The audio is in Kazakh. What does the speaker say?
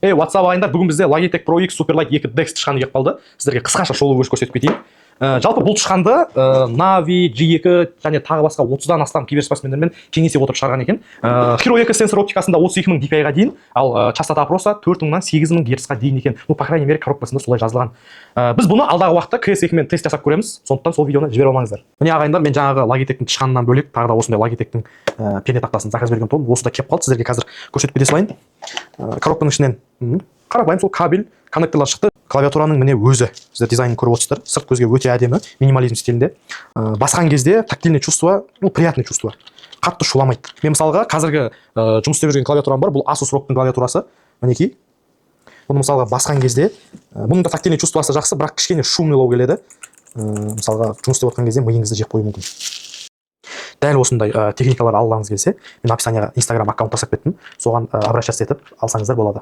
Ей, WhatsApp, ағайындар, бүгін бізде Logitech Pro X Superlight 2 Dex тышқаны келіп қалды. Сіздерге қысқаша шолу көрсетіп кетейін. Жалпы бұл тышқанды Navi, G2 және тағы басқа 30-дан астам киберспортсмендермен кеңесе отырып шығарған екен. Hero 2 сенсор оптикасында 32 мың DPI-ға дейін, ал частота опроса 4000-нан 8000 герцқа дейін екен. Ну, по крайней мере, коробкасында солай жазылған. Біз бұны алдағы уақытта CS2 мен тест жасап көреміз, сондықтан сол видеоны жібере алмаңыздар. Міне, ағайындар, мен жаңағы Logitech'тің тышқанынан бөлек тағы да осындай Logitech'тің пернетақтасын заказ берген тұғым. Осы да келіп қалды, сіздерге қазір көрсетіп кете салайын. Коробканың ішінен қарапайым сол кабель, коннекторлар шықты. Клавиатураның, міне, өзі, сіздер дизайнын көріп отырсыздар, сырт көзге өте әдемі, минимализм стилінде. Басқан кезде тактильное чувство, ну, приятное чувство, қатты шуламайды. Мен, мысалға, қазіргі жұмыс істеп жүрген клавиатурам бар, бұл Asus ROG-тың клавиатурасы, мінекей. Бұны, мысалға, басқан кезде бұның да тактильный чувствосы жақсы, бірақ кішкене шумныйлау келеді. Мысалға, жұмыс істеп отқан кезде миыңызды жеп қоюы мүмкін. Дәл осындай техникалар алғыңыз келсе, мен описанияға Инстаграм аккаунт тастап кеттім, соған обращаться етіп алсаңыздар болады.